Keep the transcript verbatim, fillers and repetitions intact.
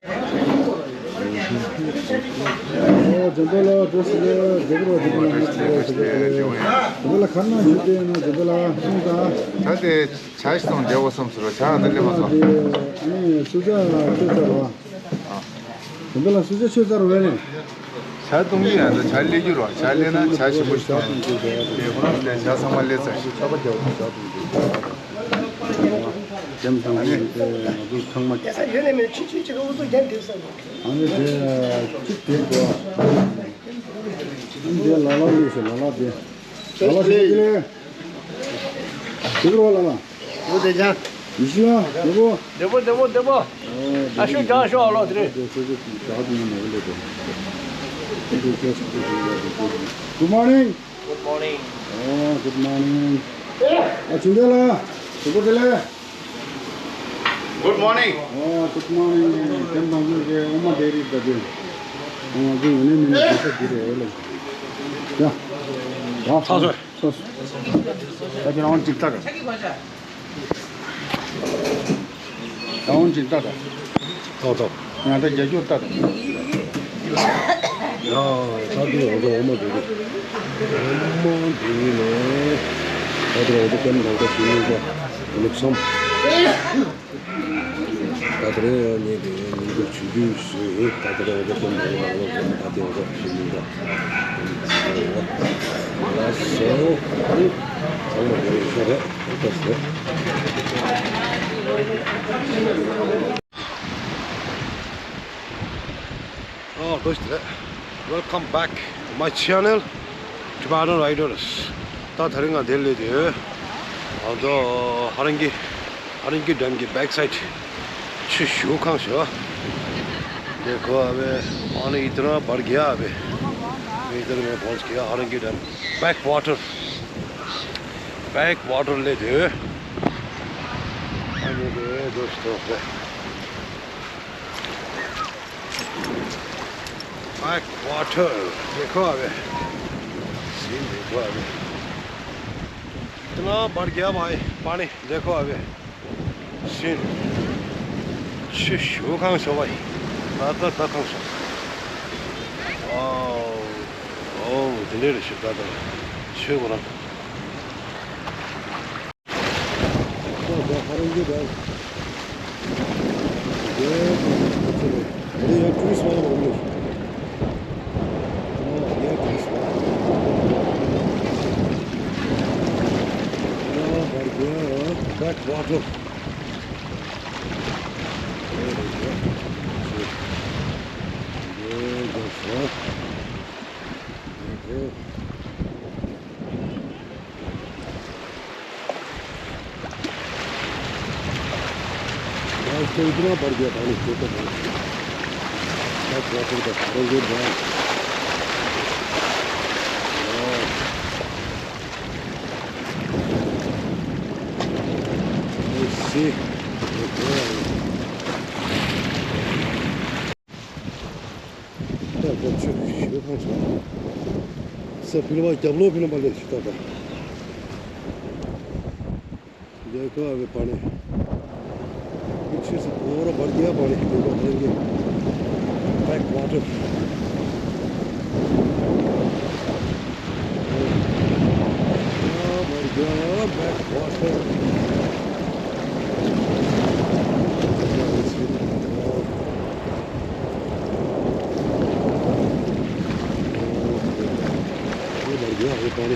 ཨོ་ཇོ་མདོ་ལ་འགྲོ་ཟེར་ལེ། ཇོ་མདོ་ལ་ཇོ་མདོ་ལ་ང་ཚོ་ཇོ་མདོ་ལ་ཁ་ན་ཞུ་དེ་ན་ཇོ་མདོ་ལ་ཤོང་དང་། ད་དེ་ཇ་ཞིག་བཏུང་བསྡད་དགོས་བསམ་ཟེར་བ། ཇ་འདི་སླེབས་མ་སོང་། ཨ་ནི་སུ་ཇ་ཁྱོད་ཚར་བ། ཨ། དེ་འདྲ་ལ་སུ་ཇ་ཁྱོད་ཚར་བས་ནས། ཇ་བཏུང་གི་ཡང་ད་ཇ་སླེབས་རྒྱུ་རེད་བ། ཇ་སླེབས་ན་ཇ་ཞིམ་པོ་ཞིག་བཏུང་། དེ་ཁོ་རང་དེ་ཇ་ཚང་མ་སླེབས་ཚར། ཇ་ཚང་མ་ལས་ཚར། ཨ་ནི། ཡ་ས་ཡོད་ནས་མེད་ཆུང་ཆུང་ཅིག་ག་འུ་ཚོ་རྒྱན་དེ་ས་ཡོད། ཨ་ནི་དེ་གཅིག་དེ་གོ། ཨ་ནི་དེ་ལ་ལ་ལུས་ཤེ་ལ་ལ་དེ། ལ་ལ་ཞིག་དེ་ལས། དེ་གོ་ལ་ལ། ཡོད་དེ་ཅང་། ཡི་ཤི་ལ་དེ་གོ། དེ་པོ་དེ་པོ་དེ་པོ། ཨ་ཤུ་ཇ་ཤོ་ཨ་ལོ་དེ་རེད། Good morning. Good morning. Oh, good morning. ཨ་ཆུང་དེ་ལ། དེ་གོ་དེ་ལས། Good morning. Oh, good morning. དེ་མང་པོ་གི་ཨོ་མ་དེ་རིགས་ད་དེ། ཨོ་མ་དེ་ཡིན་ནི་མིན་ནི་དེ་ས་དེ་རེད་ལ། ཡ། ཡ། ཚ་ཚ། ཚ་ཚ། ད་དེ་རང་ཅིག་ལྟ་ར། རང་ཅིག་ལྟ་ར། ཏོག་ཏོག་ང་ད་རྒྱ་སྐྱོར་ལྟ་ར། ཡ། ད་དེ་ང་ཚོ་ཨོ་མ་དེ་རིགས། ཨོ་མ་དེ་རིགས་ནས། ད་དེ་ང་ཚོ་ཀེམ་ནང་ཁ་ཞུ་ནི་ད། ལུགས་སམ། ད་དེ་རིང་ཡང་ངེད་ཀྱི་ཉིན་གུང་ཆུང་ཆུང་ཞིག་ད་དེ་རིང་འོ་ད་སྟོན་པའི་ནང་ལོགས་ཀྱི་ད་དེ་འོ་ད་ཞུ་ཡིན་ད། ལགས་སོ། ཨ་ནི་ཚང་མ་དེ་རིང་ཤོག་རེད་ལྟོས་རེད། ཨོ་ལྟོས་རེད། Welcome back to my channel, Tibetan Riders. ད་དེ་རིང་ང་འདིར་སླེབས་ཡོད། ང་ཚོ་ཧ་རང་གི་ཧ་རང་གི་ཌམ་གྱི་བེག་སའིཌ། ཆུ་ཞུ་ཁང་ཞོ། देखो अबे पानी इतना भर गया अबे। इधर में पहुंच गया Harangi dam. Back water. Back water ले दे। अरे दोस्तों। Back water. देखो अबे। सीन देखो अबे। इतना भर गया भाई पानी। देखो अबे। ཤིན། ཆུ་ཞུ་ཁང་ཞོ་བ་ཡིན། ད་ད་ད་ཁང་ཞོ། ཨོ། ཨོ། དེ་འདྲའི་རེ་ཞིག་ད་ད། ཆུ་ཁོ་རང་། ད་ད་ཧ་རང་གི་ད། དེ་ད་ཆུ་རེད། དེ་ཡང་ཊུ་རི་སི་མང་པོ་འདུག་ཨོ་ཡ་ཊུ་རི་སི་མང་པོ། ཨོ་བར་གྱི་ཨོ་བེག་ཝ་ཊར། आज तो इतना भर गया पानी, छोटा पानी। सब वाटर का भरोगे बैग। वाह। ऐसे। ད་ད་ཆུ་ཞེ་པོ་ཚ། ས་ཕི་ལ་བ་རྒྱབ་ལོགས་ཕི་ལ་མ་ལས་ཞིག་ད་ད། देखो अभी पानी। पीछे से पूरा भर गया पानी। देखो भरेंगे। Back water. भर गया बैक वाटर। ये भर गया ये पानी।